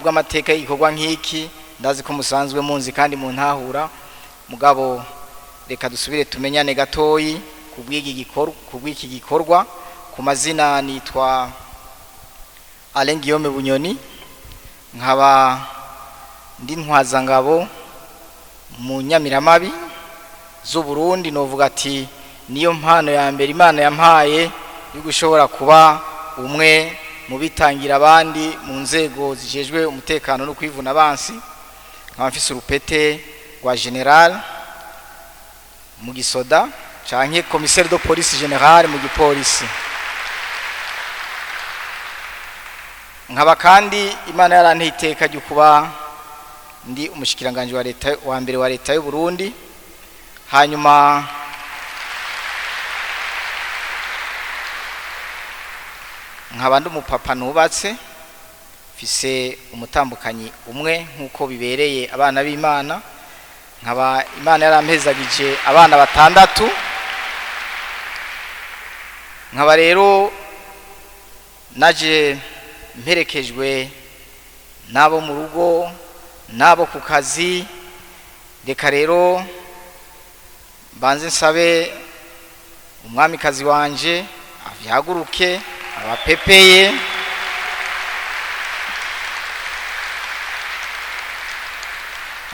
Kubw'amateka y'igikorwa nk'iki, ndazi ko musanzwe munzi kandi muntahura, mugabo reka dusubire tumenyane gatoyi kubw'iki gikorwa. Ku mazina nitwa Alain Guillaume Bunyoni, nkaba ndi ntwazangabo mu Nyamiramabi z'u Burundi. Novuga ati niyo mpano ya mbere Imana yampaye yo gushobora kuba umwe mu bitangira abandi mu nzego zijejwe umutekano no kwivuna abansi. Nkaba mfise urupete rwa général mu gisoda canke commissaire de police général mu gipolisi. Nkaba kandi Imana yaranteye iteka ryo kuba ndi umushikiranganje wa leta wa mbere wa leta y'u Burundi. Hanyuma nkaba ndi umupapa nubatse, mfise umutambukanyi umwe nk'uko bibereye abana b'Imana. Nkaba Imana yarampezagije abana 6. Nkaba rero naje mperekejwe n'abo mu rugo n'abo ku kazi. Reka rero mbanze nsabe umwamikazi wanje avyaguruke abapepeye.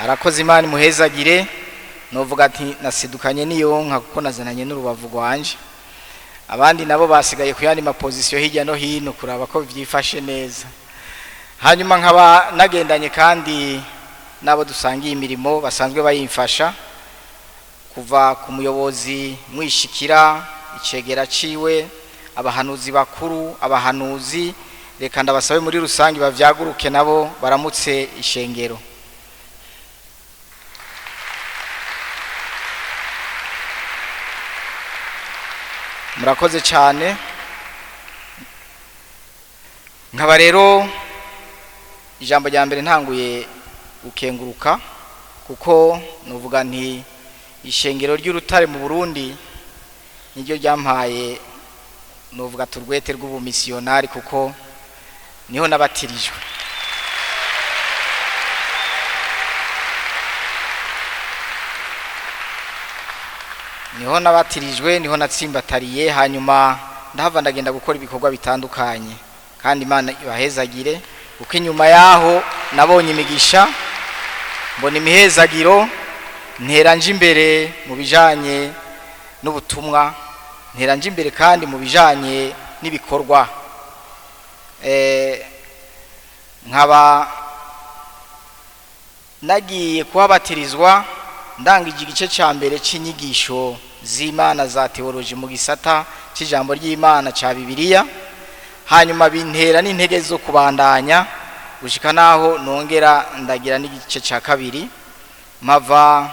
Arakoze, Imana imuhezagire. Novuga ati nasidukanye niyonka kuko nazananye n'urubavu rwanje, abandi nabo basigaye ku yandi mapozisiyo hirya no hino kuraba ko vyifashe neza. Hanyuma nkaba nagendanye kandi n'abo dusangiye imirimo basanzwe bayimfasha, kuva ku muyobozi mwishikira, icegera ciwe, abahanuzi bakuru, abahanuzi. Reka ndabasabe muri rusange bavyaguruke nabo baramutse ishengero. Murakoze cyane. Nkaba rero ijambo rya mbere ntanguye gukenguruka, kuko nuvuga nti ishengero ry'Urutare mu Burundi niryo ryampaye, nuvuga turwete rw'ubumisiyonari, kuko niho nabatirijwe. Niho nabatirijwe, niho natsimbatariye, hanyuma ndahava ndagenda gukora ibikorwa bitandukanye. Kandi Imana ibahezagire, kuko inyuma yaho nabonye imigisha, mbona imihezagiro, ntera nje imbere mu bijanye n'ubutumwa, ntera nje imbere kandi mu bijanye n'ibikorwa. Nkaba nagiye kuhabatirizwa ndangije igice ca mbere c'inyigisho z'Imana za teoloji mu gisata c'ijambo ry'Imana ca Bibiliya. Hanyuma bintera n'intege zo kubandanya gushika naho nongera ndagira n'igice ca kabiri, mpava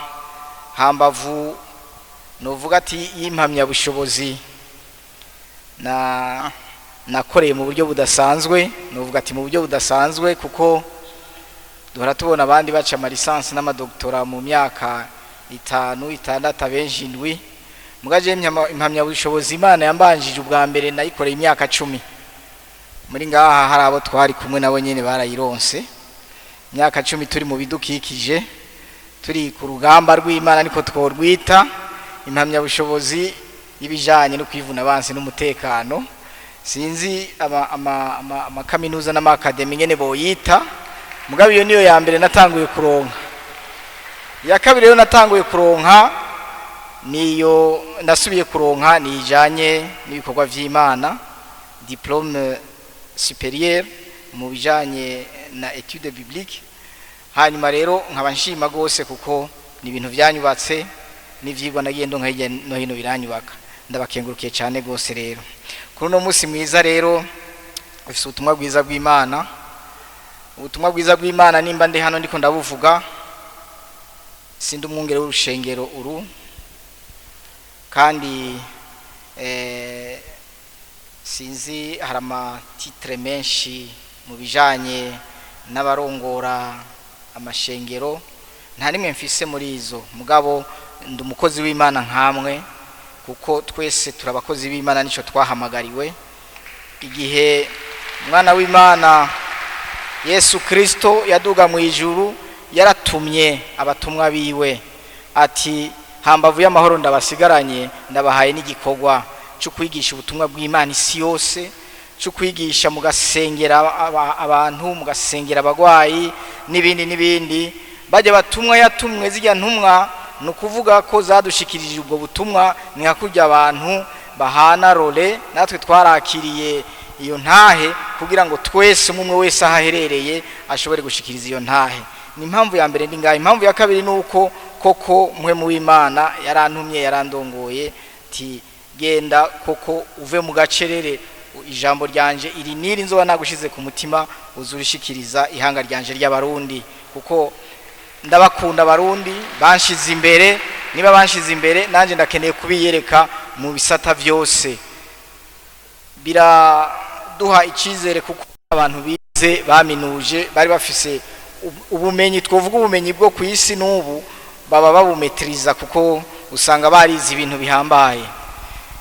hambavu novuga ati y'impamyabushobozi na nakoreye mu buryo budasanzwe. Novuga ati mu buryo budasanzwe, kuko duhora tubona abandi baca amalisansi n'amadoktora mu myaka 5, 6, abenshi 7. Mugaje impamyabushobozi Imana yambanjije ubwa mbere nayikoreye imyaka 10. Muri ngaha hari abo twari kumwe nabo nyene barayironse. Imyaka 10 turi mu bidukikije, turi ku rugamba rw'Imana niko tworwita, impamyabushobozi y'ibijanye no kwivuna abansi n'umutekano. Sinzi amakaminuza n'amakademi ngene boyita, mugabo iyo niyo ya mbere natanguye kuronka. Ya kabiri rero natanguye kuronka niyo nasubiye kuronka nijanye n'ibikorwa vy'Imana, diplôme supérieure mu bijanye na étude biblique. Hanyuma rero nkaba nshima gose, kuko ni ibintu vyanyubatse n'ivyigwa nagiye ndonka hirya no hino biranyubaka. Ndabakengurukiye cyane gose. Rero kuri uno munsi mwiza rero ufise ubutumwa bwiza bw'Imana. Ubutumwa bwiza bw'Imana nimba ndi hano ndiko ndabuvuga, sindi umwungere w'urushengero uru, kandi sinzi hari amatitre menshi mu bijanye n'abarongora amashengero, nta nimwe mfise muri izo, mugabo ndi umukozi w'Imana nkamwe, kuko twese turabakozi b'Imana, nico twahamagariwe. Igihe umwana w'Imana Yesu Kristo yaduga mu ijuru yaratumye abatumwa biwe ati hambavu y'amahoro ndabasigaranye, ndabahaye n'igikorwa cyo kwigisha ubutumwa bw'Imana isi yose, cyo kwigisha mugasengera abantu, mugasengera abagwayi n'ibindi n'ibindi. Bajya batumwa yatumwe zijya ntumwa, ni ukuvuga ko zadushikirije ubwo butumwa. Ni nka kurya abantu bahana role, natwe twarakiriye iyo ntahe kugira ngo twese, umwe wese aho aherereye, ashobore gushikiriza iyo ntahe. Ni impamvu ya mbere ndi ngaho. Impamvu ya kabiri ni uko koko Mpwemu w'Imana yarantumye, yarandongoye ti genda koko uve mu gacerere, ijambo ryanje iri niri nzoba nagushize ku mutima uzurishikiriza ihanga ryanje ry'Abarundi, kuko ndabakunda Abarundi, banshize imbere. Niba banshize imbere, nanjye ndakeneye kubiyereka mu bisata byose. Biraduha icyizere kuko abantu bize, baminuje, bari bafise ubumenyi, twovuga ubumenyi bwo ku isi n'ubu baba babumetiriza, kuko usanga barize ibintu bihambaye.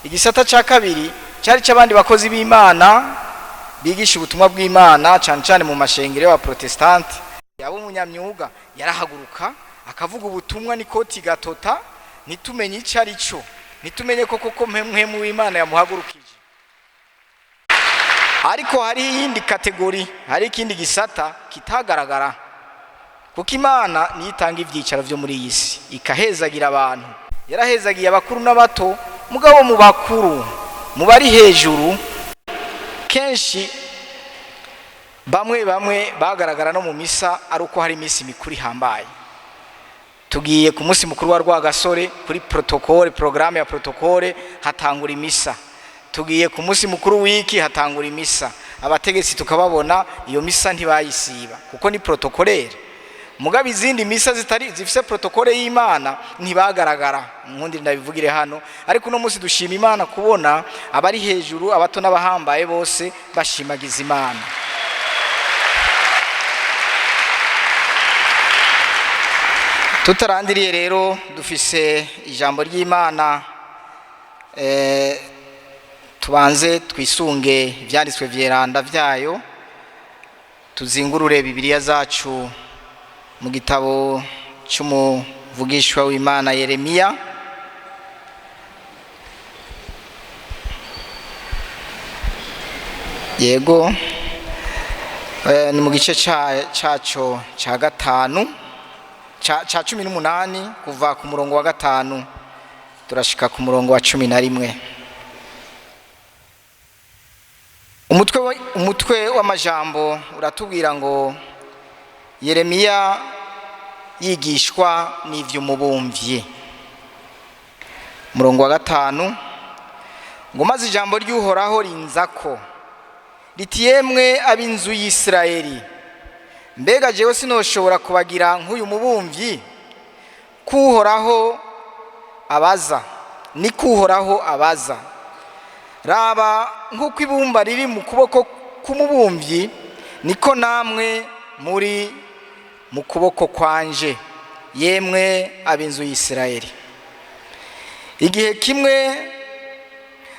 Igisata cya kabiri cyari cy'abandi bakozi b'Imana bigisha ubutumwa bw'Imana, cyane cyane mu mashengero y'Abaprotestanti. Yaba umunyamyuga yarahaguruka akavuga ubutumwa n'ikoti gatota, ntitumenye icyo ari cyo, ntitumenye ko koko Mpwemu w'Imana yamuhagurukije. Ariko hari iyindi catégorie, hari ikindi gisata kitagaragara, kuko Imana niyo itanga ibyicaro byo muri iyi si, ikahezagira abantu. Yarahezagiye abakuru n'abato, mugabo mu bakuru, mu bari hejuru, kenshi bamwe bamwe bagaragara no mu misa ari uko hari iminsi mikuru ihambaye. Tugiye ku munsi mukuru wa Rwagasore, kuri protocole, programme ya protocole, hatangura imisa. Tugiye ku munsi mukuru w'iki, hatangura imisa, abategetsi tukababona, iyo misa ntibayisiba kuko ni protocolaire. Mugabo izindi misa zitari zifise protocole y'Imana ntibagaragara. Nkundi ndabivugire hano, ariko uno munsi dushima Imana kubona abari hejuru, abato n'abahambaye bose bashimagiza Imana. Tutarandiriye rero, dufise ijambo ry'Imana. Tubanze twisunge ibyanditswe vyeranda vyayo, tuzingurure Bibiliya zacu mu gitabo cy'umuvugishwa w'Imana Yeremiya. Yego, ni mu gice caco ca gatanu, ca 18, kuva ku murongo wa 5 turashika ku murongo wa 11. Umutwe w'amajambo uratubwira ngo Yeremiya yigishwa n'ivy'umubumvyi. Umurongo wa 5 ngo: maze ijambo ry'Uhoraho rinzako riti: yemwe ab'inzu y'Isirayeli, mbega jewe sinoshobora kubagira nk'uyu mubumvyi? Kuhoraho abaza, ni kuhoraho abaza. Raba, nk'uko ibumba riri mu kuboko k'umubumvyi, niko namwe muri mu kuboko kwanje, yemwe ab'inzu y'Isirayeli. Igihe kimwe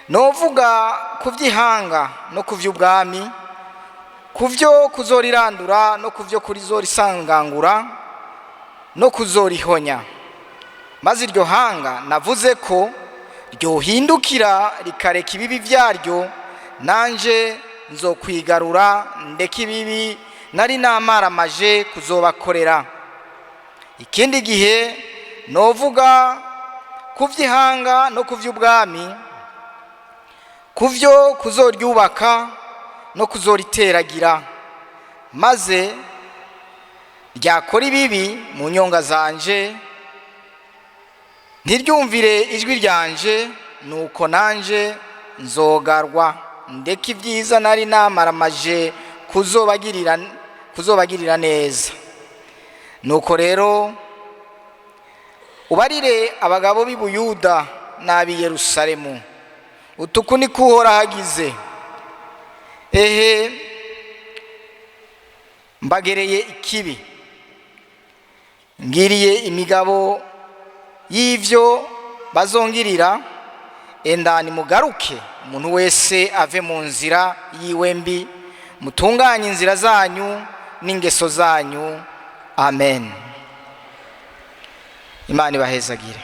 novuga ku vy'ihanga no ku vy'ubwami, ku vyo kuzorirandura no ku vyo kurizorisangangura no kuzorihonya, maze iryo hanga navuze ko ryohindukira rikareka ibibi vyaryo, nanje nzokwigarura ndeka ibibi nari namaramaje kuzobakorera. Ikindi gihe novuga ku vy'ihanga no ku vy'ubwami, ku vyo kuzoryubaka no kuzoriteragira, maze ryakora ibibi mu nyonga zanje, ntiryumvire ijwi ryanje, nuko nanje nzogarwa ndeka ibyiza nari namaramaje kuzobagirira neza. Nuko rero ubarire abagabo b'i Buyuda n'ab'i Yerusalemu utuku ni kuhora hagize: ehe, mbagereye ikibi, ngiriye imigabo y'ivyo bazongirira. Enda nimugaruke, umuntu wese ave mu nzira yiwe mbi, mutunganye inzira zanyu. n'ingeso zanyu. Amen. Imana ibahezagire.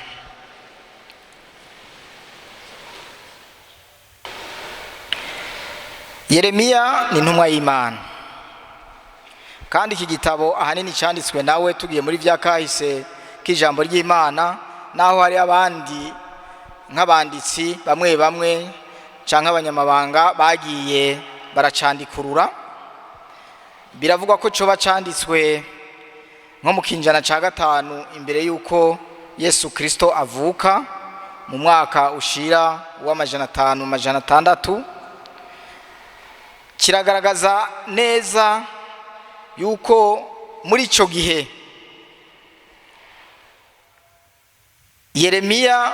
Yeremiya ni intumwa y'Imana, kandi iki gitabo ahanini cyanditswe nawe. Tugiye muri vya kahise k'ijambo ry'Imana, naho hari abandi nk'abanditsi bamwe bamwe canke abanyamabanga bagiye baracandikurura. Biravugwa ko coba canditswe nko mu kinjana ca 5 imbere y'uko Yesu Kristo avuka, mu mwaka ushira wa 500 600. Kiragaragaza neza yuko muri ico gihe Yeremiya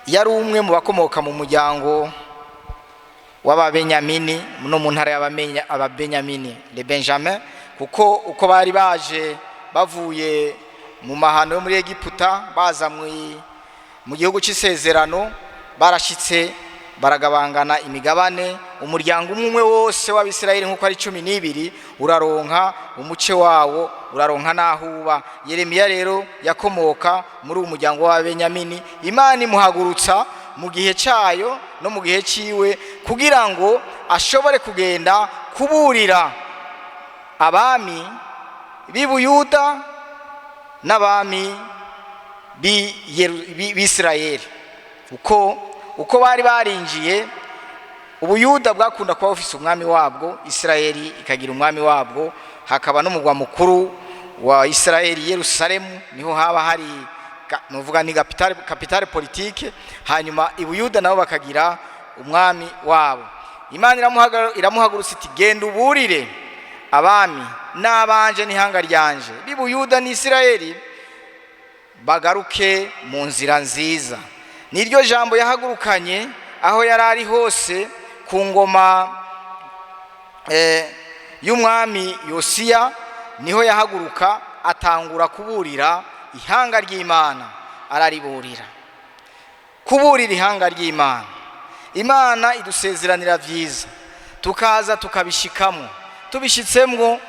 yari umwe mu bakomoka mu muryango w'Ababenyamini, no mu ntara y'Ababenyamini, le Benjamin, kuko uko bari baje bavuye mu mahano yo muri Egiputa baza mu gihugu c'isezerano, barashitse baragabangana imigabane. Umuryango umwe wose w'Abisirayeli nk'uko ari 12 uraronka umuce wawo, uraronka n'aho uba. Yeremiya rero yakomoka muri uwo muryango w'Ababenyamini. Imana imuhagurutsa mu gihe cyayo no mu gihe ciwe kugira ngo ashobore kugenda kuburira abami b'i Buyuda n'abami b'Isirayeli. Uko bari barinjiye, Ubuyuda bwakunda kuba bufise umwami wabwo, Isirayeli ikagira umwami wabwo, hakaba n'umugwa mukuru wa Isirayeli Yerusalemu, niho haba hari nuvuga ni capitale politique. Hanyuma Ibuyuda nabo bakagira umwami wabo. Imana iramuhagurutsa iti: genda uburire abami n'abanje n'ihanga ryanje b'Ibuyuda n'Isirayeli bagaruke mu nzira nziza. Niryo jambo yahagurukanye aho yari ari hose ku ngoma y'umwami Yosiya, niho yahaguruka atangura kuburira ihanga ry'Imana, arariburira. Kuburira ihanga ry'Imana, Imana idusezeranira vyiza, tukaza tukabishikamo. Tubishitsemwo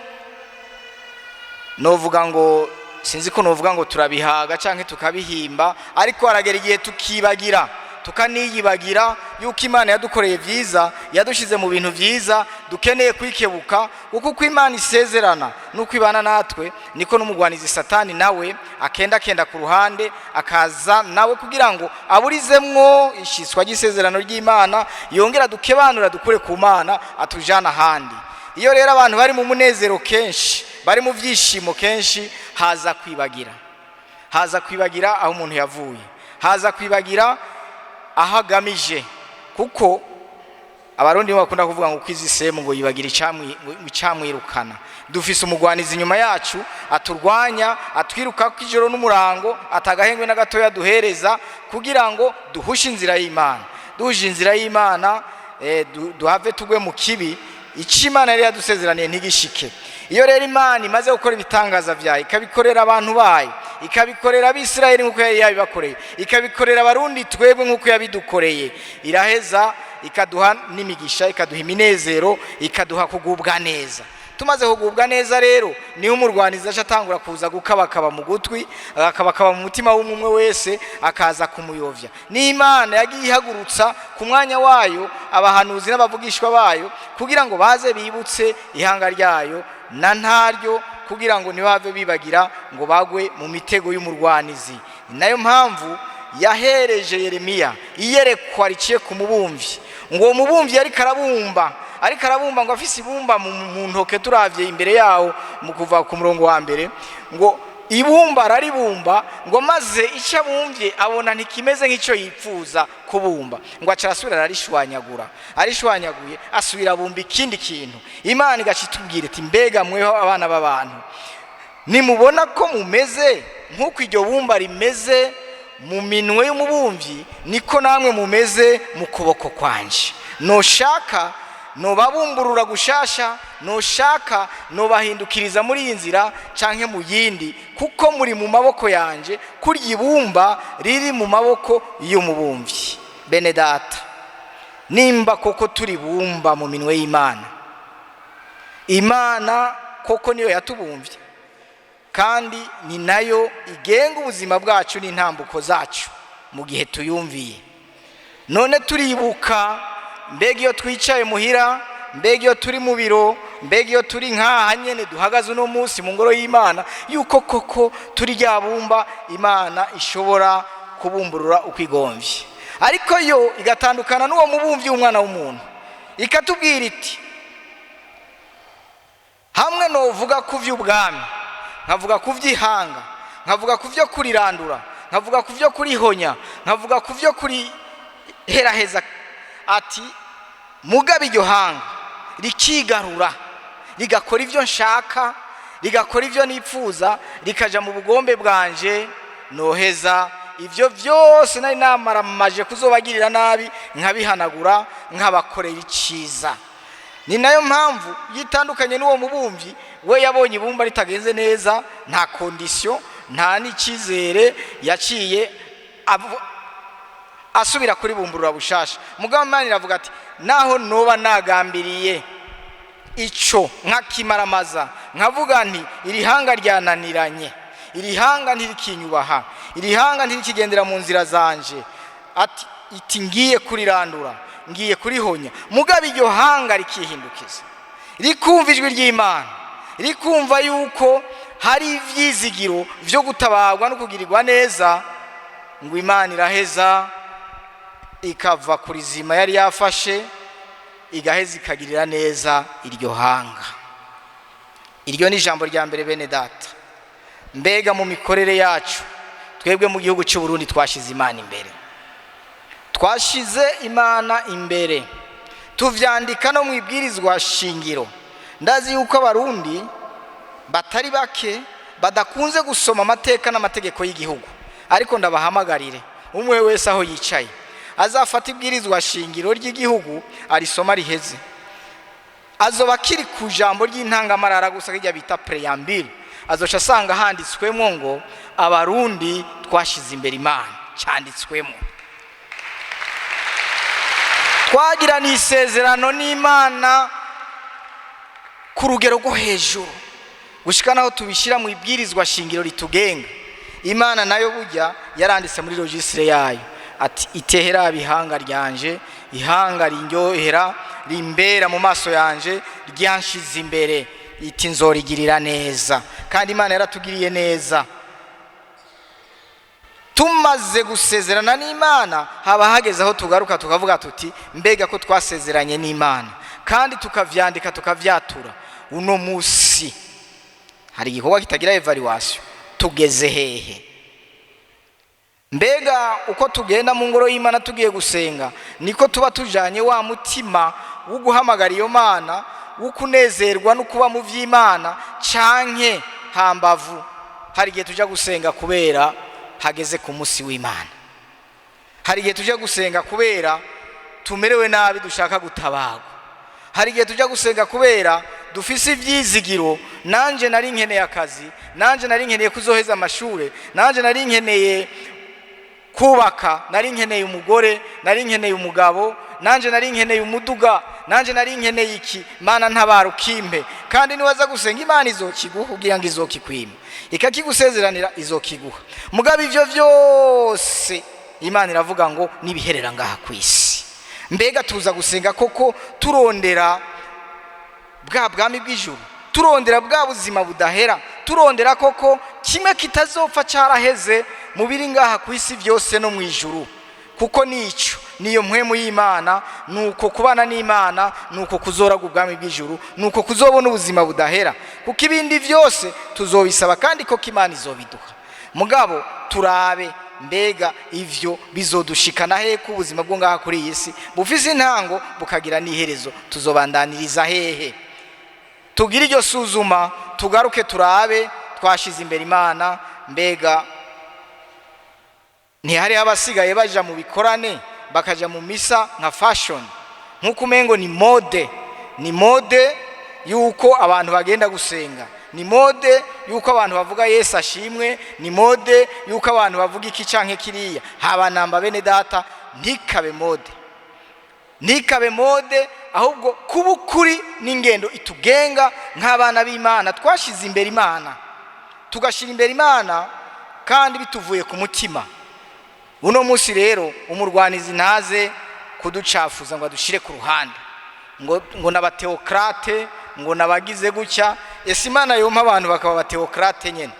novuga ngo sinzi ko novuga ngo turabihaga canke tukabihimba, ariko haragera igihe tukibagira, tukaniyibagira yuko Imana yadukoreye vyiza, yadushize mu bintu vyiza. Dukeneye kwikebuka, kuko uko Imana isezerana nuko ibana natwe, niko n'umugwanizi Satani nawe akenda kenda ku ruhande, akaza nawe kugira ngo aburizemwo ishiswa ry'isezerano ry'Imana, yongera dukebanura dukure ku Mana, atujana ahandi. Iyo rero abantu bari mu munezero kenshi, bari mu vyishimo kenshi, haza kwibagira, haza kwibagira aho umuntu yavuye, haza kwibagira aho agamije. Kuko Abarundi bakunda kuvuga ngo kwizisemu ngo yibagira icamwirukana. Dufise umugwanizi inyuma yacu aturwanya, atwiruka ijoro n'umurango, atagahengwe na gatoya duhereza kugira ngo duhushe inzira y'Imana. Duhushe inzira y'Imana, duhave tugwe mu kibi, icyo Imana yari yadusezeraniye ntigishike. Iyo rero Imana imaze gukora ibitangaza vyayo, ikabikorera abantu bayo, ikabikorera Abisirayeli nk'uko yari yabibakoreye, ikabikorera Abarundi twebwe nk'uko yabidukoreye, iraheza ikaduha n'imigisha, ikaduha iminezero, ikaduha kugubwa neza. Tumaze kugubwa neza rero, niho umurwanizi aca atangura kuza gukabakaba mu gutwi, agakabakaba mu mutima w'umwe wese, akaza kumuyovya. N'Imana yagiye ihagurutsa ku mwanya wayo abahanuzi n'abavugishwa bayo kugira ngo baze bibutse ihanga ryayo na ntaryo, kugira ngo ntibave bibagira ngo bagwe mu mitego y'umurwanizi. Ni nayo mpamvu yahereje Yeremiya iyerekwa riciye ku mubumvyi, ngo uwo mubumvyi yariko arabumba, ariko arabumba ngo afise ibumba mu ntoke. Turavye imbere yawo mu kuva ku murongo wa mbere, ngo ibumba araribumba, ngo maze icyo abumvye abona ntikimeze nk'icyo yipfuza kubumba, ngo aca arasubira ararishwanyagura, arishwanyaguye asubira abumba ikindi kintu. Imana igaca itubwira iti: mbega mweho abana b'abantu, nimubona ko mumeze nk'uko iryo bumba rimeze mu minwe y'umubumvyi, niko namwe mumeze mu kuboko kwanje. Noshaka nobabumburura gushasha, noshaka nobahindukiriza muri iyi nzira canke mu yindi, kuko muri mu maboko yanje, kurya ibumba riri mu maboko y'umubumvyi. Bene data, nimba koko turi bumba mu minwe y'Imana, Imana Koko niyo yatubumvye, kandi ni nayo igenga ubuzima bwacu n'intambuko zacu mu gihe tuyumviye. None turibuka, mbega iyo twicaye muhira, mbega iyo turi mu biro, mbega iyo turi nk'aha nyene duhagaze uno munsi mu ngoro y'Imana, yuko koko turi rya bumba Imana ishobora kubumburura uko igomvye? Ariko yo igatandukana n'uwo mubumvyi w'umwana w'umuntu, ikatubwira iti: "Hamwe novuga ku vy'ubwami, nkavuga ku vy'ihanga, nkavuga ku vyo kurirandura, nkavuga ku vyo kurihonya, nkavuga ku vyo kuriheraheza," ati, "mugabe iryo hanga rikigarura, rigakora ibyo nshaka, rigakora ibyo nipfuza, rikaja mu bugombe bwanje, noheza ibyo byose nari namaramaje kuzobagirira nabi nkabihanagura, nkabakorera iciza." Ni nayo mpamvu yitandukanye n'uwo mubumvyi. We yabonye ibumba ritagenze neza, nta condition, nta n'icyizere, yaciye asubira kuribumburura bushasha. Mugabo Imana iravuga ati: "Naho noba nagambiriye ico, nkakimaramaza, nkavuga nti iri hanga ryananiranye, iri hanga ntirikinyubaha, iri hanga ntirikigendera mu nzira zanje," ati iti "ngiye kurirandura, ngiye kurihonya," mugabo iryo hanga rikihindukiza, rikumva ijwi ry'Imana, rikumva yuko hari ivyizigiro vyo gutabarwa no kugirirwa neza, ngo Imana iraheza ikava ku rizima yari yafashe, igaheza ikagirira neza iryo hanga. Iryo ni ijambo rya mbere, bene data. Mbega mu mikorere yacu, twebwe mu gihugu cy'u Burundi, twashize Imana imbere? Twashize Imana imbere, tuvyandika no mu ibwirizwa shingiro. Ndazi yuko Abarundi batari bake badakunze gusoma amateka n'amategeko y'igihugu, ariko ndabahamagarire, umwe wese aho yicaye azafata ibwirizwa shingiro ry'igihugu, arisoma riheze. Azoba akiri ku jambo ry'intangamarara gusa, kijya bita préambule, azoca asanga handitswemo ngo Abarundi twashize imbere Imana. Cyanditswemo. Twagirana isezerano n'Imana ku rugero rwo hejuru, gushika naho tubishyira mu ibwirizwa shingiro ritugenga. Imana nayo burya yaranditse muri registre yayo ati: "Itehera ihanga ryanje, ihanga rinyohera, rimbera mu maso yanje, ryanshize imbere," iti "nzorigirira neza." Kandi Imana yaratugiriye neza. Tumaze gusezerana n'Imana, haba hageze aho tugaruka tukavuga tuti: "Mbega ko twasezeranye n'Imana kandi tukavyandika, tukavyatura, uno musi hari igikorwa kitagira évaluation, tugeze hehe?" Mbega uko tugenda mu ngoro y'Imana tugiye gusenga, niko tuba tujanye wa mutima wo guhamagara iyo Mana, wo kunezerwa no kuba mu vy'Imana, canke hambavu hari igihe tuja gusenga kubera hageze ku munsi w'Imana, hari igihe tujya gusenga kubera tumerewe nabi, dushaka gutabagwa, hari igihe tujya gusenga kubera dufise ivyizigiro: nanje nari nkeneye akazi, nanje nari nkeneye kuzoheza amashure, nanje nari nkeneye kubaka, nari nkeneye umugore, nari nkeneye umugabo, nanje nari nkeneye umuduga, nanje nari nkeneye iki, Mana ntabara ukimpe? Kandi niwaza gusenga, Imana izokiguha kugira ngo izokikwima, ikakigusezeranira, izokiguha. Mugabo ivyo vyose Imana iravuga ngo nibiherera ngaha ku isi. Mbega tuza gusenga koko turondera bwa bwami bw'ijuru, turondera bwa buzima budahera, turondera koko kimwe kitazopfa caraheze mu biri ngaha ku isi byose no mu ijuru? Kuko nico niyo mpwemu y'Imana, nuko kubana n'Imana, nuko kuzoraga ubwami bw'ijuru, nuko kuzobona ubuzima budahera. Kuko ibindi byose tuzobisaba, kandi koko Imana izobiduha. Mugabo turabe, mbega ivyo bizodushikana hehe, ko ubuzima bwo ngaha kuri iyi si bufise intango bukagira n'iherezo? Tuzobandaniriza hehe? Tugire iryo suzuma, tugaruke turabe: twashize imbere Imana? Mbega ntihariho abasigaye baja mu bikorane, bakaja mu misa nka fashion, nk'uko umengo ni mode? Ni mode yuko abantu bagenda gusenga, ni mode yuko abantu bavuga "Yesu ashimwe", ni mode yuko abantu bavuga iki canke kiriya. Haba namba, bene data, ntikabe mode, ntikabe mode. Ahubwo kuba ukuri n'ingendo itugenga nk'abana b'Imana. Twashyize imbere Imana, tugashyira imbere Imana kandi bituvuye ku mutima. Uno munsi rero umurwanizi ntaze kuducafuza ngo adushyire ku ruhande, ngo n'abathéocrates, ngo nabagize gutya. Ese Imana yompa abantu bakaba abathéocrates nyine,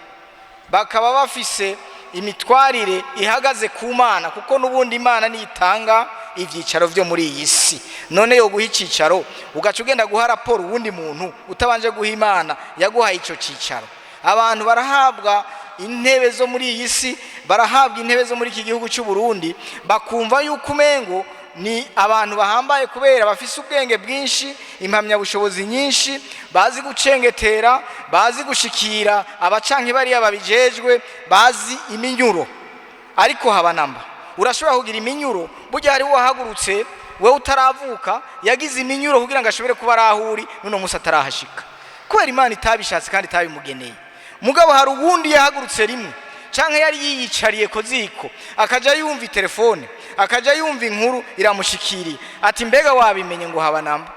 bakaba bafise imitwarire ihagaze ku Mana, kuko n'ubundi Imana niyitanga ibyicaro byo muri iyi si. None yo guha icyicaro, ugaca ugenda guha raporo uwundi muntu utabanje guha Imana yaguhaye icyo cyicaro? Abantu barahabwa intebe zo muri iyi si, barahabwa intebe zo muri iki gihugu cy'u Burundi, bakumva yuko umengo ni abantu bahambaye kubera bafise ubwenge bwinshi, impamyabushobozi nyinshi, bazi gucengetera, bazi gushikira abacanke bariya babijejwe, bazi iminyuro. Ariko haba namba urashobora kugira iminyuro. Burya hari uwahagurutse wowe utaravuka, yagize iminyuro kugira ngo ashobore kuba arahuri n'uno munsi, atarahashika kubera Imana itabishatse kandi itabimugeneye. Mugabo hari uwundi yahagurutse rimwe, canke yari yiyicariye ko ziko, akaja yumva telefone, akaja yumva inkuru iramushikiriye, ati: "Mbega wabimenye?" Ngo haba namba,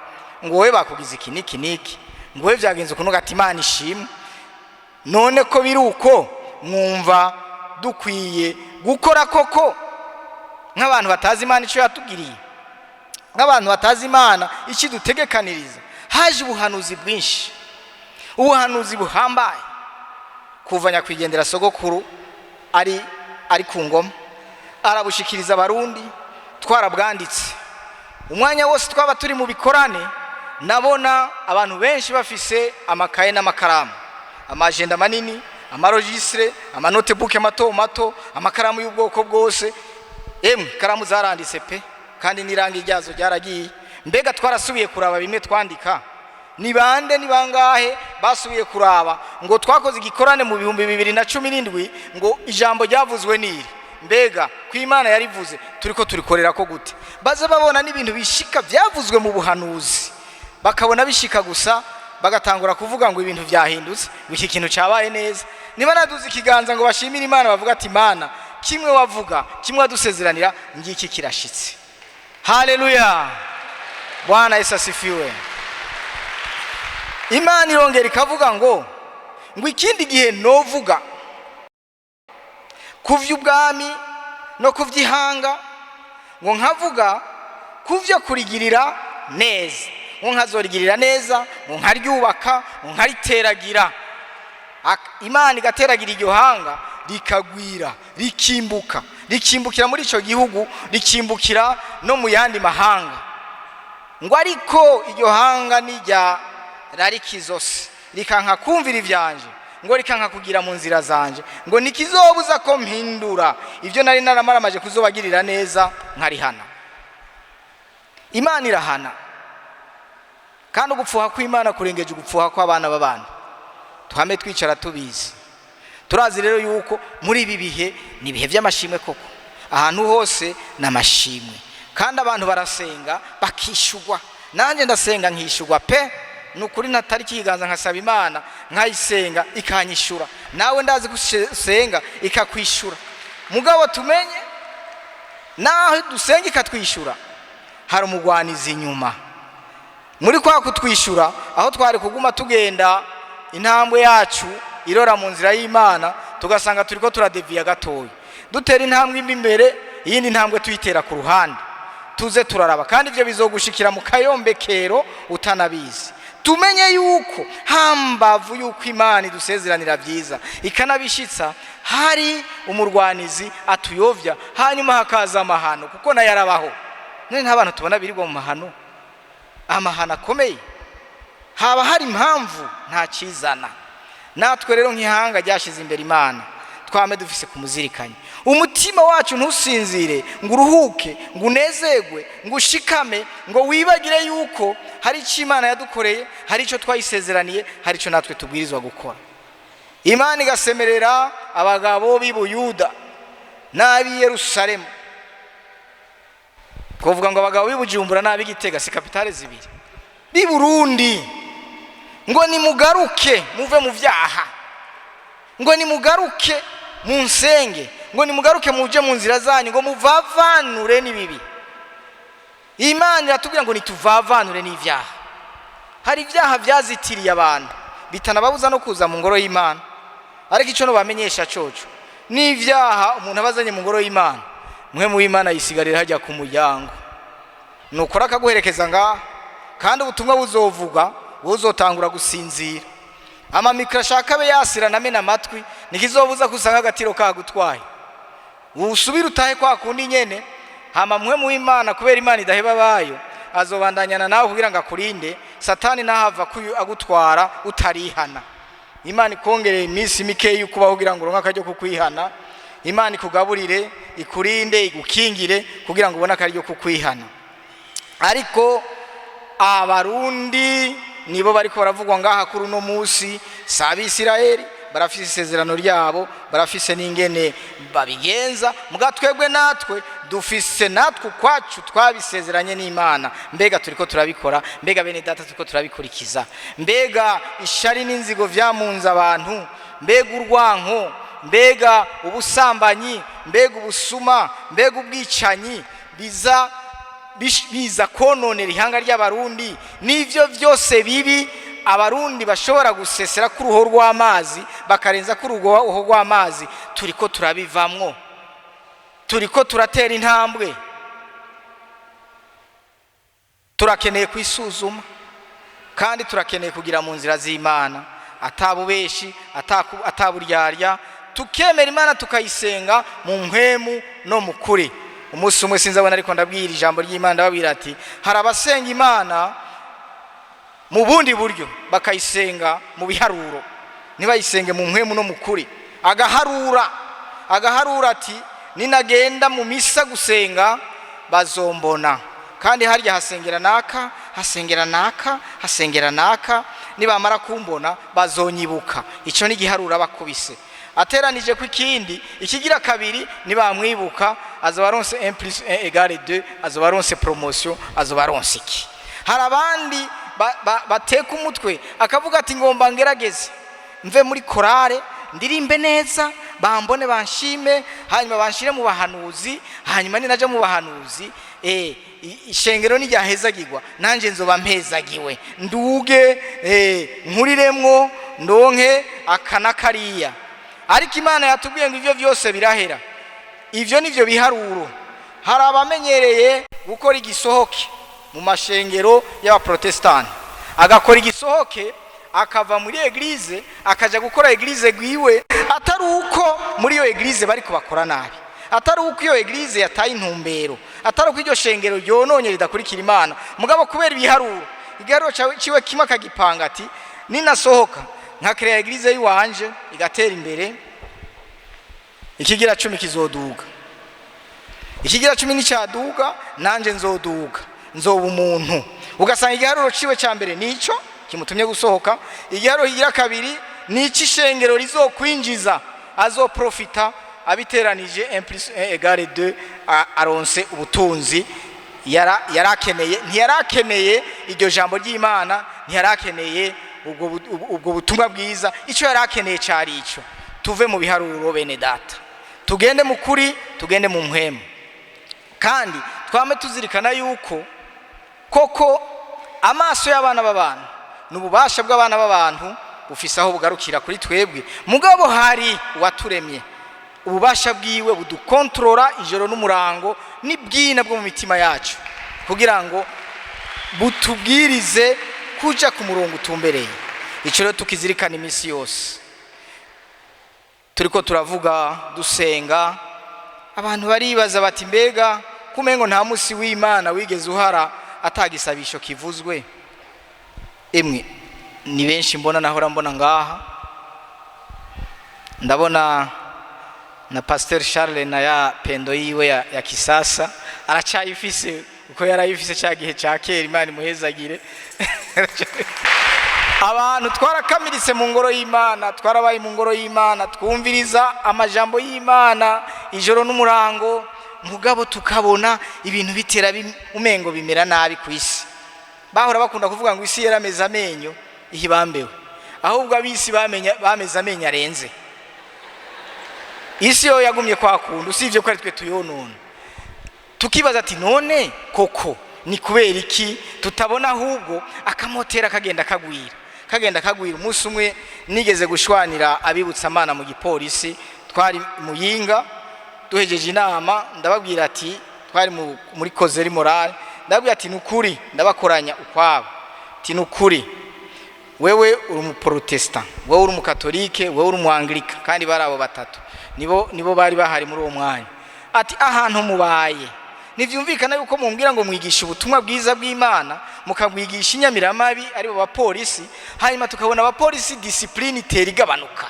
ngo: "Wowe bakugize iki niki niki", ngo: "Wowe byagenze ukuntu." Ati: "Imana ishimwe." None ko biri uko, mwumva dukwiye gukora koko nk'abantu batazi Imana icyo yatugiriye, nk'abantu batazi Imana icyo idutegekaniriza? Haje ubuhanuzi bwinshi, ubuhanuzi buhambaye kuva nyakwigendera sogokuru ari ku ngoma, arabushikiriza Abarundi. Twarabwanditse. Umwanya wose twaba turi mu bikorane, nabona abantu benshi bafise amakaye n'amakaramu, amajenda manini, amaregistres, amanotebook mato mato, amakaramu y'ubwoko bwose. Emwe, ikaramu zaranditse pe, kandi n'irangi ryazo ryaragiye. Mbega twarasubiye kuraba bimwe twandika? Ni bande, ni bangahe basubiye kuraba ngo twakoze igikorane mu 2017, ngo ijambo ryavuzwe niri? Mbega ko Imana yarivuze, turi ko turikorera ko gute? Baza babona n'ibintu bishika byavuzwe mu buhanuzi, bakabona bishika gusa, bagatangura kuvuga ngo ibintu byahindutse, ngo iki kintu cyabaye neza. Niba naduze ikiganza ngo bashimire Imana, bavuga ati: "Imana, kimwe wavuga, kimwe wadusezeranira, ngiki kirashitse." Haleluya, Bwana Yesu asifiwe. Imana irongera ikavuga ngo ikindi gihe novuga ku by'ubwami no ku by'ihanga, ngo nkavuga ku byo kurigirira neza, ngo nkazorigirira neza, ngo nkaryubaka, ngo nkariteragira. Imana igateragira iryo hanga, rikagwira, rikimbuka, rikimbukira muri icyo gihugu, rikimbukira no mu yandi mahanga. Ngo ariko iryo hanga nijya rarikizose, rikanka kumvira ivyanje, ngo rikanka kugira mu nzira zanje, ngo nikizobuza ko mpindura ibyo nari naramaramaje kuzobagirira neza, nkarihana. Imana irahana, kandi ugupfuha kw'Imana kurengeje ugupfuha kw'abana b'abantu. Tuhame twicara tubizi. Turazi rero yuko muri ibi bihe ni ibihe by'amashimwe koko. Ahantu hose ni amashimwe, kandi abantu barasenga bakishugwa. Nanjye ndasenga nkishugwa pe. Ni ukuri, natari ikiganza nkasaba Imana, nkayisenga ikanyishura. Nawe ndazi ko usenga ikakwishura. Mugabo tumenye, naho dusenga ikatwishyura, hari umugwanizi inyuma muri kwa kutwishyura. Aho twari kuguma tugenda intambwe yacu irora mu nzira y'Imana, tugasanga turi ko turadeviya gatoya, dutera intambwe imwe imbere, iyindi ntambwe tuyitera ku ruhande. Tuze turaraba, kandi ibyo bizogushikira mu kayombekero utanabizi. Tumenye yuko hambavu yuko Imana idusezeranira byiza ikanabishitsa, hari umurwanizi atuyovya, hanyuma hakaza amahano, kuko nayo arabaho. None nta bantu tubona birirwa mu mahano, amahano akomeye? Haba hari impamvu, nta kizana. Natwe rero nk'ihanga ryashyize imbere Imana, twame dufise kumuzirikanya. Umutima wacu ntusinzire ngo uruhuke, ngo unezerwe, ngo ushikame, ngo wibagire yuko hari icyo Imana yadukoreye, hari icyo twayisezeraniye, hari icyo natwe tubwirizwa gukora. Imana igasemerera abagabo b'i Buyuda n'ab'i Yerusalemu. Kuvuga ngo abagabo b'i Bujumbura n'ab'i Gitega, si capitales zibiri, b'i Burundi, ngo nimugaruke muve mu byaha, ngo nimugaruke mu nsenge, ngo nimugaruke muje mu nzira zanyu, ngo muvavanure n'ibibi. Imana iratubwira ngo nituvavanure n'ivyaha. Hari ibyaha byazitiriye abantu bitanababuza no kuza mu ngoro y'Imana, ariko icyo nobamenyesha coco n'ivyaha umuntu abazanye mu ngoro y'Imana, mwe mu Imana yisigarira hajya ku muryango, nukora akaguherekeza ngaha, kandi ubutumwa buzovuga buzotangura gusinzira. Amamikro ashaka abe yasira namena amatwi, nikizobuza kusanga agatiro kagutwaye, usubire utahe kwa kundi nyene. Hama mwe mu Imana, kubera Imana idaheba bayo, azobandanyana nawe kugira ngo akurinde Satani ntahava agutwara utarihana. Imana ikongereye iminsi mikeyi ukubaho kugira ngo uronke akaryo kukwihana. Imana ikugaburire, ikurinde, igukingire kugira ngo ubone akaryo kukwihana. Ariko Abarundi nibo bariko baravugwa ngaha kuri uno munsi, si Abisirayeli. Barafise isezerano ryabo, barafise n'ingene babigenza. Muga twebwe natwe dufise natwe ukwacu twabisezeranye n'Imana. Mbega turiko turabikora? Mbega bene data, turiko turabikurikiza? Mbega ishari n'inzigo vyamunze abantu, mbega urwanko, mbega ubusambanyi, mbega ubusuma, mbega ubwicanyi biza kononera ihanga ry'Abarundi, n'ivyo vyose bibi Abarundi bashobora gusesera ku ruho rw'amazi, bakarenza ku ruho rw'amazi, turiko turabivamwo? Turiko turatera intambwe? Turakeneye kwisuzuma, kandi turakeneye kugira mu nzira z'Imana atabubeshi, ataburyarya, tukemera Imana, tukayisenga mu mpwemu no mu kuri. Umunsi umwe sinzabona, ariko ndabwira ijambo ry'Imana, ndababwira ati hari abasenga Imana mu bundi buryo, bakayisenga mu biharuro, ntibayisenge mu mpwemu no mu kuri. Agaharura, agaharura ati ninagenda mu misa gusenga bazombona, kandi harya hasengera naka, hasengera naka, hasengera naka, nibamara kumbona bazonyibuka. Icyo ni igiharura bakubise ateranije ku ikindi, ikigira kabiri nibamwibuka azoba aronse 1 plus 1 égale 2, azoba aronse promotion, azoba aronse iki. Hari abandi bateka umutwe, akavuga ati ngomba ngerageze mve muri korale, ndirimbe neza, bambone, banshime, hanyuma banshire mu bahanuzi, hanyuma ninaja mu bahanuzi, ishengero nijyahezagirwa nanje nzoba mpezagiwe, nduge, nkuriremwo, ndonke aka na kariya. Ariko Imana yatubwiye ngo ivyo vyose birahera. Ivyo nivyo biharuro. Hari abamenyereye gukora igisohoke mu mashengero y'Abaprotestani, agakora igisohoke, akava muri église akaja gukora église gwiwe, atari uko muri iyo église bariko bakora nabi, atari uko iyo église yataye intumbero, atari uko iryo shengero ryononye ridakurikira Imana, mugabo kubera ibiharuro. Igiharuro ciwe kimwe akagipanga ati ninasohoka nkakereya église yiwanje igatera imbere, ikigira cumi kizoduga, ikigira cumi nicyaduga nanje nzoduga, nzoba umuntu. Ugasanga igiharuro ciwe cya mbere nico kimutumye gusohoka, igiharuro kigira kabiri nico ishengero rizokwinjiza, azoprofita. Abiteranije 1 plus 1 égale 2, aronse ubutunzi yarakeneye. Ntiyarakeneye iryo jambo ry'Imana, ntiyarakeneye ubwo butumwa bwiza. Icyo yarakeneye cyari ico. Tuve mu biharuro, bene data, tugende mu kuri, tugende mu mpwemu, kandi twame tuzirikana yuko koko amaso y'abana b'abantu n'ububasha bw'abana b'abantu bufise aho bugarukira kuri twebwe. Mugabo hari uwaturemye, ububasha bwiwe budukontorora ijoro n'umurango n'ibwina bwo mu mitima yacu, kugira ngo butubwirize kuja ku murongo utumbereye. Icyo rero tukizirikana iminsi yose turiko turavuga, dusenga. Abantu baribaza bati mbega kumengo nta musi w'Imana wigeze uhara atagisabisho kivuzwe? Emwe, ni benshi mbona, nahora mbona ngaha, ndabona na Pasteur Charles na ya pendo yiwe ya kisasa aracyayifise uko yarayifise cya gihe cya kera. Imana imuhezagire. Abantu twarakamiritse mu ngoro y'Imana, twarabaye mu ngoro y'Imana, twumviriza amajambo y'Imana ijoro n'umurango, mugabo tukabona ibintu bitera umengo bimera nabi ku isi. Bahora bakunda kuvuga ngo isi yarameze amenyo ihibambewe, ahubwo ab'isi bameze amenyo arenze. Isi yo yagumye kwa kundi, usibye ko ari twe tuyonona. Tukibaza ati none koko Ni kubera iki tutabona ahubwo akamotera kagenda kagwira, kagenda kagwira? Umunsi umwe nigeze gushwanira abibutsa amana mu gipolisi, twari Muyinga, duhejeje inama ndababwira ati, twari muri causerie morale, ndababwira ati: "Nukuri ndabakoranya ukwabo," ati: "Nukuri wewe uri umuprotestant, wewe uri umukatolike, wewe uri umuanglika." Kandi bari abo batatu nibo bari bahari muri uwo mwanya. Ati: "Ahantu mubaye ntibyumvikana yuko mumbwira ngo mwigisha ubutumwa bwiza bw'Imana, mukabwigisha inyamiramabi aribo bapolisi, hanyuma tukabona abapolisi discipline itera igabanuka,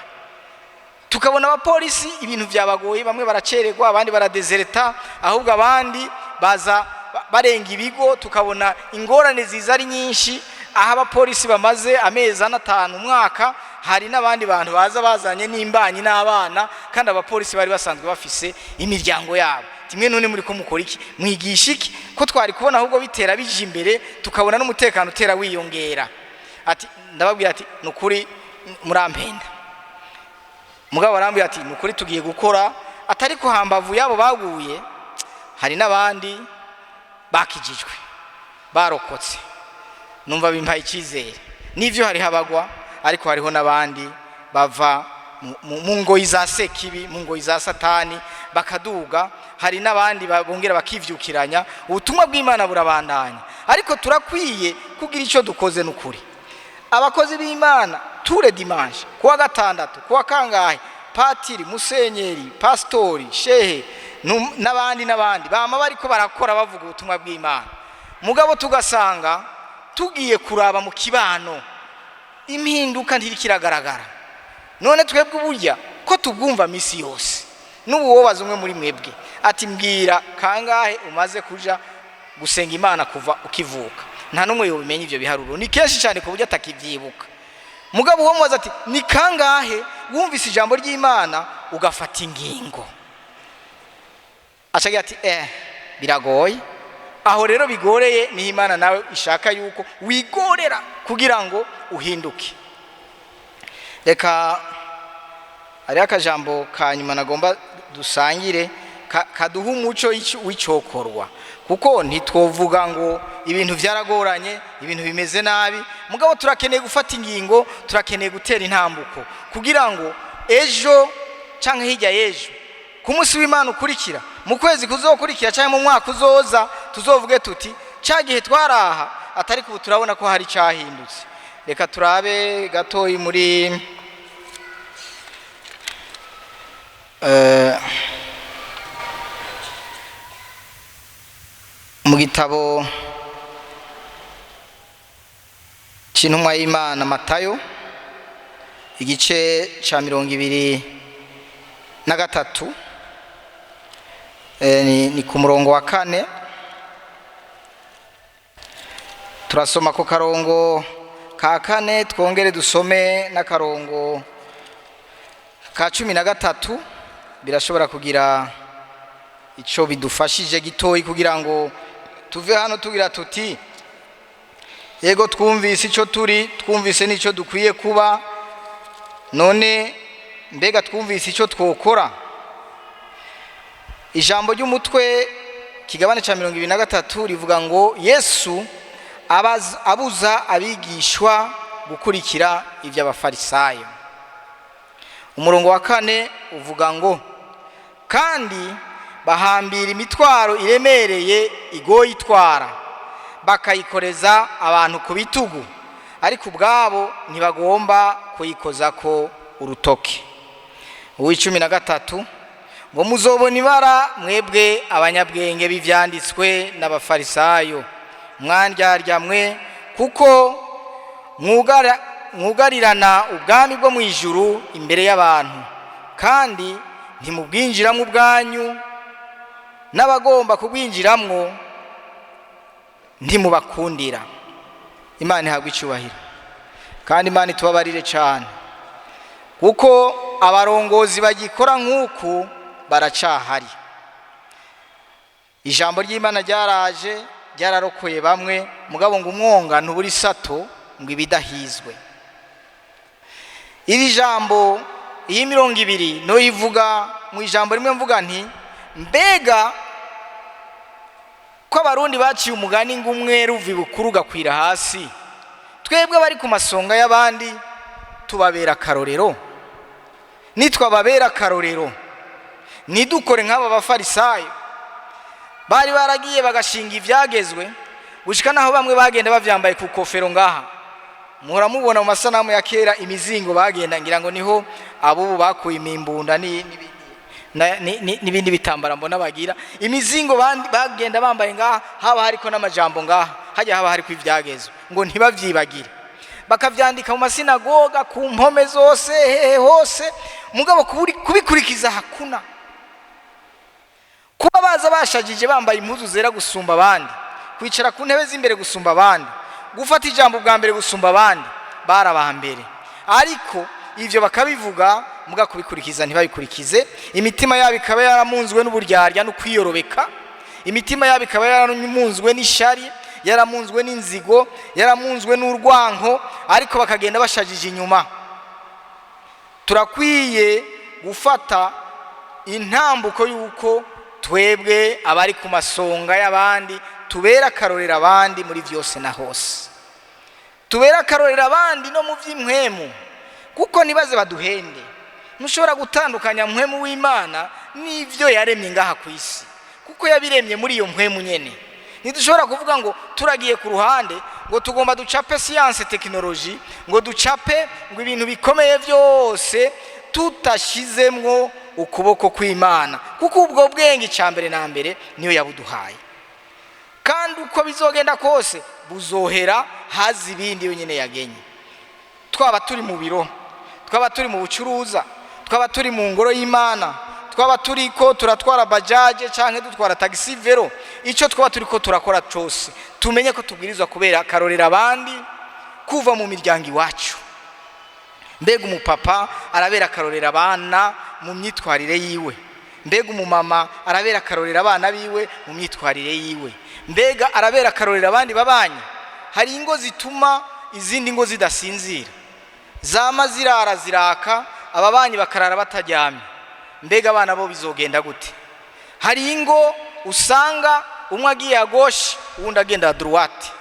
tukabona abapolisi ibintu byabagoye, bamwe baracererwa, abandi baradezereta, ahubwo abandi baza barenga ibigo, tukabona ingorane ziza ari nyinshi. Aho abapolisi bamaze amezi 4, 5, umwaka, hari n'abandi bantu baza bazanye n'imbanyi n'abana, kandi abapolisi bari basanzwe bafise imiryango yabo. Timwe none muri ko mukora iki? Mwigisha iki, ko twari kubona ahubwo bitera bija imbere, tukabona n'umutekano utera wiyongera?" Ati ndababwira ati: "Nukuri murampenda." Mugabo arambwira ati: "Nukuri tugiye gukora." Atari ko hambavu yabo baguye hari n'abandi bakijijwe, barokotse. Numva bimpaye icyizere. N'ibyo hariho abagwa, ariko hariho n'abandi bava mu ngoyi za Sekibi, mu ngoyi za Satani, bakaduga. Hari n'abandi bongera bakivyukiranya. Ubutumwa bw'Imana burabandanya, ariko turakwiye kugira icyo dukoze. N'ukuri abakozi b'Imana, tous les dimanches, kuwa gatandatu, kuwa kangahe, patiri, musenyeri, pastori, shehe n'abandi n'abandi bama bariko barakora, bavuga ubutumwa bw'Imana, mugabo tugasanga tugiye kuraba mu kibano impinduka ntiriko iragaragara. None twebwe uburya ko tubwumva misi yose, n'ubu wobaza umwe muri mwebwe ati: "Mbwira kangahe umaze kuja gusenga Imana kuva ukivuka?" Nta n'umwe yobimenya. Ivyo biharuro ni kenshi cyane ku buryo atakivyibuka. Mugabo uwo mubaza ati: "Ni kangahe wumvise ijambo ry'Imana ugafata ingingo?" Acagira ati: "Biragoye." Aho rero bigoreye niho Imana nawe ishaka yuko wigorera kugira ngo uhinduke. Reka hariho akajambo ka nyuma nagomba dusangire kaduha umuco w'icokorwa, kuko ntitwovuga ngo ibintu byaragoranye, ibintu bimeze nabi, mugabo turakeneye gufata ingingo, turakeneye gutera intambuko kugira ngo ejo cyangwa hirya y'ejo, ku munsi w'Imana ukurikira, mu kwezi kuzokurikira cyangwa mu mwaka uzoza, tuzovuge tuti: "Cya gihe twaraha atari kubu, turabona ko hari cyahindutse." Reka turabe gatoyi muri mu gitabo cy'intumwa y'Imana Matayo, igice cya 23, ni ku murongo wa 4. Turasoma ku karongo ka 4, twongere dusome n'akarongo ka 13. Birashobora kugira icyo bidufashije gitoyi kugira ngo tuve hano tugira tuti: "Yego, twumvise icyo turi, twumvise n'icyo dukwiye kuba. None mbega twumvise icyo twokora?" Ijambo ry'umutwe, kigabane cya 23, rivuga ngo: "Yesu abuza abigishwa gukurikira iby'Abafarisayo." Umurongo wa 4 uvuga ngo: "Kandi bahambira imitwaro iremereye igoye itwara, bakayikoreza abantu ku bitugu, ariko ubwabo ntibagomba kuyikozako urutoke." Uw'13 ngo: "Muzobona ibara mwebwe abanyabwenge b'ivyanditswe n'Abafarisayo, mwandyarya mwe, kuko mwugarirana ubwami bwo mu ijuru imbere y'abantu, kandi ntimubwinjiramo ubwanyu, n'abagomba kubwinjiramwo ntimubakundira." Imana ihabwa icyubahiro, kandi Imana itubabarire cyane, kuko abarongozi bagikora nk'uku baracahari. Ijambo ry'Imana ryaraje, ryararokoye bamwe, mugabo ngo umwonga ntubura isato ngo ibidahizwe. Iri jambo, iyi 20 no ivuga mu ijambo rimwe, mvuga nti: mbega Ko Abarundi baciye umugani ngo umwere uva ibukuru ugakwira hasi, twebwe abari ku masonga y'abandi tubabera akarorero? Nitwababera akarorero, ntidukore nk'aba bafarisayo bari baragiye bagashinga ibyagezwe, gushika naho bamwe bagenda bavyambaye ku kofero ngaha. Muhora mubona mu masanamu ya kera imizingo bagenda, ngira ngo niho abubu bakuye imimbunda n'ibindi bitambara mbona bagira imizingo bagenda bambaye ngaha, haba hariko n'amajambo ngaha, hajya haba hariko ivyagezwe ngo ntibavyibagire, bakavyandika mu masinagoga, ku mpome zose, hehe hose. Mugabo kubikurikiza hakuna. Kuba baza bashajije, bambaye impuzu zera gusumba abandi, kwicara ku ntebe z'imbere gusumba abandi, gufata ijambo bwa mbere gusumba abandi, bari mbere, ariko ivyo bakabivuga, muga kubikurikiza ntibabikurikize. Imitima yabo ikaba yaramunzwe n'uburyarya no kwiyorobeka, imitima yabo ikaba yaramunzwe n'ishari, yaramunzwe n'inzigo, yaramunzwe n'urwanko, ariko bakagenda bashajije inyuma. Turakwiye gufata intambuko y'uko twebwe abari ku masonga y'abandi tubera akarorero abandi muri byose na hose, tubera akarorero abandi no mu by'impwemu, kuko ntibaze baduhende. Ntushobora gutandukanya mpwemu w'Imana n'ibyo yaremye ngaha ku isi, kuko yabiremye muri iyo mpwemu nyene. Ntidushobora kuvuga ngo turagiye ku ruhande, ngo tugomba ducape science, technologie, ngo ducape ngo ibintu bikomeye byose tutashizemwo ukuboko kw'Imana, kuko ubwo bwenge icya mbere na mbere niyo yabuduhaye, kandi uko bizogenda kose buzohera, haza ibindi yonyine yagenye. Twaba turi mu biro, twaba turi mu bucuruza, twaba turi mu ngoro y'Imana, twaba turi ko turatwara bajaje cyangwa dutwara taxi vélo, icyo twaba turi ko turakora cyose, tumenye ko tubwirizwa kubera akarorero abandi kuva mu miryango iwacu. Mbega umupapa arabera akarorero abana mu myitwarire yiwe? Mbega umumama arabera akarorero abana biwe mu myitwarire yiwe? Mbega arabera akarorero abandi babanyi? Hari ingo zituma izindi ngo zidasinzira, zama zirara ziraka, ababanyi bakarara bataryamye. Mbega abana bo bizogenda gute? Hari ingo usanga umwe agiye à gauche, uwundi agenda à droite,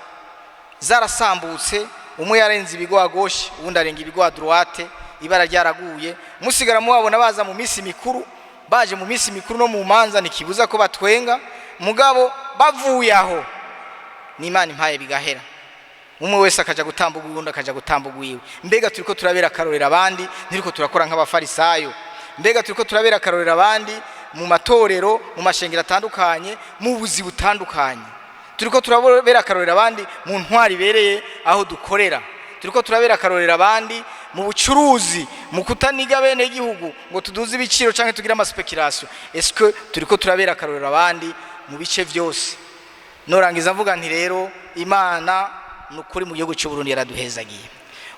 zarasambutse. Umwe yarenze ibigo à gauche, uwundi arenga ibigo à droite, ibara ryaraguye. Musigara mubabona baza mu minsi mikuru, baje mu minsi mikuru no mu manza, ntikibuza ko batwenga, mugabo bavuye aho n'Imana impaye bigahera, umwe wese akaja gutambuka, uwundi akaja gutambuka uwiwe. Mbega turiko turabera akarorero abandi? Ntiriko turakora nk'abafarisayo? Mbega turiko turabera akarorero abandi mu matorero, mu mashengero atandukanye, mu buzi butandukanye? Turiko turabera akarorero abandi mu ntwari ibereye aho dukorera? Turiko turabera akarorero abandi mu bucuruzi, mu kutaniga bene igihugu ngo tuduze ibiciro canke tugire ama spéculations? Est-ce que turiko turabera akarorero abandi mu bice byose? Norangiza mvuga nti rero Imana ni ukuri mu gihugu cy'u Burundi yaraduhezagiye.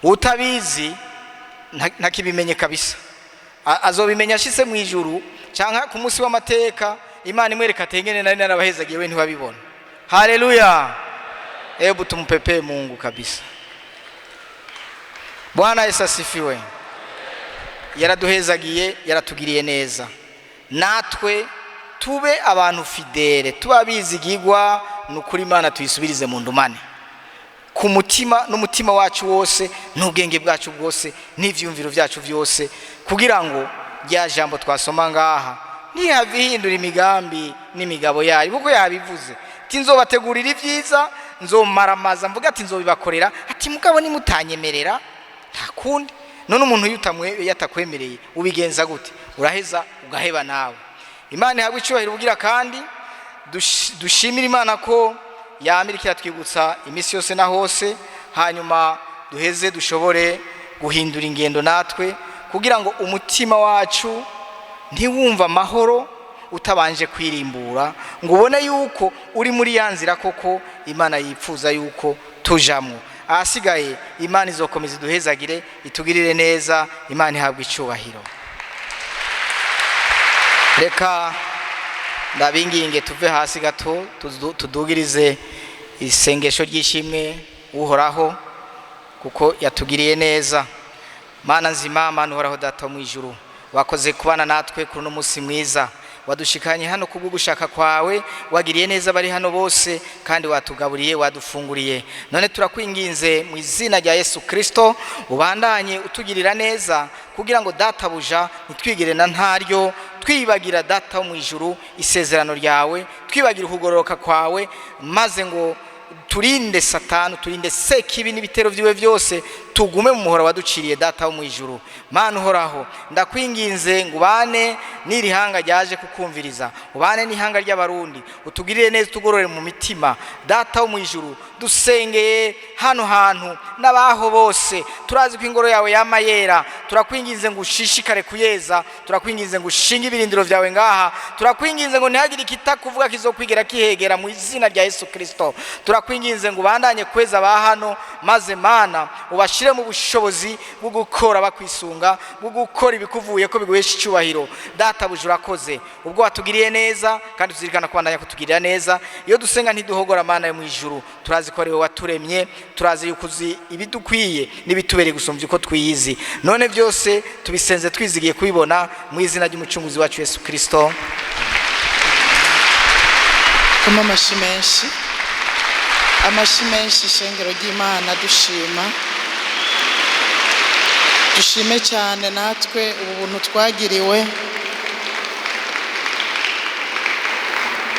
Utabizi ntakibimenye kabisa. Azobimenya ashitse mu ijuru cyangwa ku munsi w'amateka, Imana imwereka ati ngene nari narabahezagiye, we ntiwabibona. Haleluya! Hebu tumpepee Mungu kabisa. Bwana Yesu asifiwe! Yaraduhezagiye, yaratugiriye neza. Natwe tube abantu fidèles, tuba bizigigwa. Ni ukuri Imana tuyisubirize mu ndumane ku mutima n'umutima wacu wose n'ubwenge bwacu bwose n'ivyumviro byacu byose, kugira ngo rya jambo twasoma ngaha ntihave ihindura imigambi n'imigabo yayo, kuko yabivuze ati nzobategurira ibyiza, nzomaramaza mvuga ati nzobibakorera, ati mugabo nimutanyemerera nta kundi. None umuntu iyo yatakwemereye ubigenza gute? Uraheza ugaheba nawe. Imana ihabwa icyubahiro. Ubugira kandi dushimire Imana ko yamira ikiratwibutsa iminsi yose na hose, hanyuma duheze dushobore guhindura ingendo natwe, kugira ngo umutima wacu ntiwumve amahoro utabanje kwirimbura ngo ubone yuko uri muri ya nzira koko Imana yipfuza yuko tujamwo. Ahasigaye Imana izokomeza iduhezagire, itugirire neza. Imana ihabwa icyubahiro. Reka ndabinginge tuve hasi gato, tudugirize isengesho ry'ishimwe Uhoraho, kuko yatugiriye neza. Mana nzima, Mana uhoraho, Data wo mu ijuru, wakoze kubana natwe kuri uno munsi mwiza. Wadushikanye hano kubwo gushaka kwawe, wagiriye neza bari hano bose, kandi watugaburiye, wadufunguriye. None turakwinginze mu izina rya Yesu Kristo, ubandanye utugirira neza, kugira ngo, Databuja, ntitwigire na ntaryo twibagira, Data wo mu ijuru, isezerano ryawe, twibagira ukugororoka kwawe, maze ngo turinde Satani, turinde Sekibi n'ibitero byiwe byose, tugume mu muhora waduciriye, Data wo mu ijuru. Mana uhoraho, ndakwinginze ngo ubane n'iri hanga ryaje kukumviriza, ubane n'ihanga ry'Abarundi, utugirire neza, utugorore mu mitima. Data wo mu ijuru, dusengeye hano hantu n'abaho bose. Turazi ko ingoro yawe yama yera. Turakwinginze ngo ushishikare kuyeza, turakwinginze ngo ushinge ibirindiro byawe ngaha, turakwinginze ngo ntihagire ikitakuvuga kizokwigera kihegera, mu izina rya Yesu Kirisito. Turakwinginze ngo ubandanye kweza aba hano, maze Mana ubashyire mu bushobozi bwo gukora bakwisunga, bwo gukora ibikuvuye ko biguhesha icyubahiro. Databuja, urakoze ubwo watugiriye neza, kandi tuzirikana kubandanya kutugirira neza. Iyo dusenga ntiduhogora. Mana yo mu ijuru, turazi ko ari wowe waturemye, turazi yuko uzi ibidukwiye n'ibitubereye gusumbya uko twiyizi. None byose tubisenze twizigiye kubibona, mu izina ry'Umucunguzi wacu Yesu Kirisito. Kuma amashi menshi, amashi menshi, ishengero ry'Imana. Dushima, dushime cyane natwe ubu buntu twagiriwe.